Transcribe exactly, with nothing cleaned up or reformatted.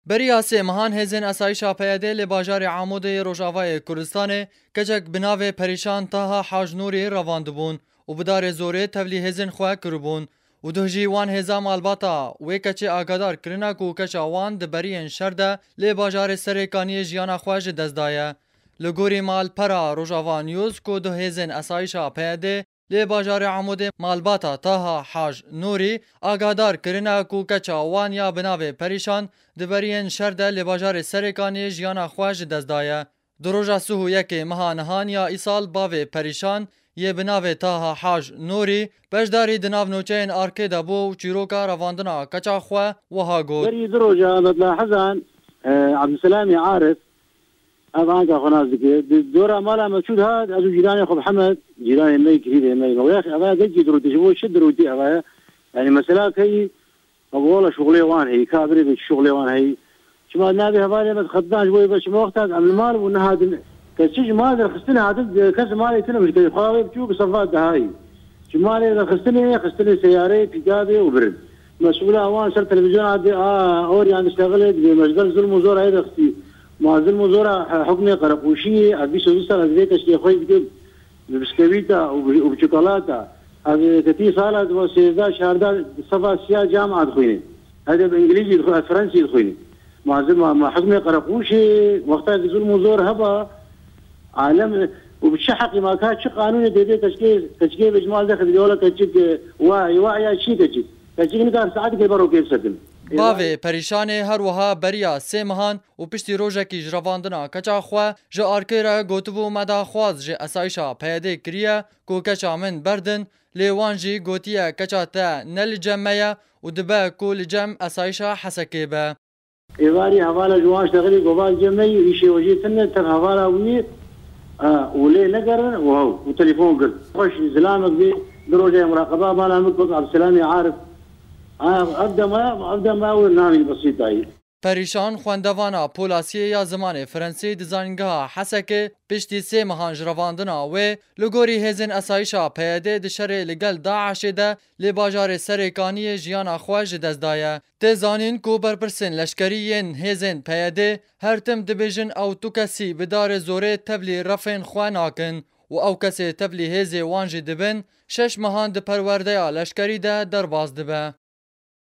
Beriya sê mehan hêzên esayîşa P Y D li bajarê Amûdê yê Rojavayê Kurdistanê keçek bi navê Perîşan Taha Hac Nûrî revandibûn û bi darê zorê tevlî hêzên xwe kiribûn û duh jî wan hêza malbata wê keçê agadar kirine ku keça wan di beriyên şer de lê bajarê Serêkaniyê jiyana xwe ji dest daye. Li gorî malpera Rojava News ku duh hêzên esayîşa P Y D lê bajarê Amûdê malbata Taha Hac Nûrî agadar kirine ku keça wan ya bi navê Perîşan di beriyên şer de lê bajarê Serêkaniyê jiyana xwe ji dest daye. Di roja sih û yekê meha nihan ya îsal bavê Perîşan yê bi navê Taha Hac Nûrî beşdarî di nav nûçeyên Arkê de bû û çîroka revandina keça xwe wiha got. Berî du roja me dilahizan, e, Ebdulselamê Arif, ev anka xwe nas dike. Di dora mala me çû dihat, ez û cîranê xwe Mihemed, cîranê me yî, kirîdê me yî. Me goya, "Ev aya gelkî dirûtî, ji bo çi dirûtî ev aya?" Yanî mesela keyî, me got, "Wala şuxulê wan heyî, ka birê bê çi şuxulê wan heyî." Çima navê hevalê me dixetidan ji bo yê, çima wexta em li mal bûn nehatin, kes çi ji mal derxistinê hatin, kes li malê tune, ji xwe wê biçû bi sefa dehayî. Ji malê derxistinê, xistinê seyareyê, pîkabê û birin. Mesûla wan ser televîzyona dê, a, oryan diştexile, dibê me ji ber zilm û zora yê derxistî. Ma zilm û zora, e, hukmê qereqûşiyê, ev bîst û du sal ez vê keşkê xwe dikim, bi biskevîta û bi, û bi çikolata. Ev ketî sala sêzdeh çardeh sefa siya cam a dixwîne. Ev de bi îngilîzî dixwe-, ev fransî dixwîne. Ma zilm, ma, ma hukmê qereqûşê, wexta ki zilm û zor heba, alem, û bi çi heqî ma ka çi qanûnê dê vê keçkê, keçkê vê ji mal derxî, dibê wela keçik, e, wa, wa ya çi keçik? Keçik nikar saetekê berokê bisetin. Bavê Perîşanê her wiha beriya sê mehan û piştî rojekî ji revandina keça xwe ji Arkê re gotibû, me daxwaz ji esayîşa P Y D kiriye ku keça min berdin, lê wan jî gotiye, keça te ne li cem me ye û dibe ku li cem esayîşa Hesekê be. Êvarî hevala ji wan ştexilî, gova cem me yî, îşê wejê tune, tev hevala wî, e, û lê negerin û hew û telefon girt. Xweş zilamek bê, du roje muraqeba mala min got Ebdulselamê Arif. A, ev dema, ev dema ew namî besît dayî. Perîşan xwendevana polasiyê ya zimanê Frensî di Zanîngeha Hesekê piştî sê mehan ji revandina wê li gorî hêzên esayîşa P Y D di şerê li gel DAIŞê de lê bajarê Serêkaniyê jiyana xwe ji dest daye. Tê zanîn ku berpirsên leşkerî yên hêzên P Y D her tim dibêjin ew tu kesî bi darê zorê tevlî refên xwe nakin û ew kesê tevlî hêzê wan jî dibin, şeş mehan di perwerdeya leşkerî de derbas dibe.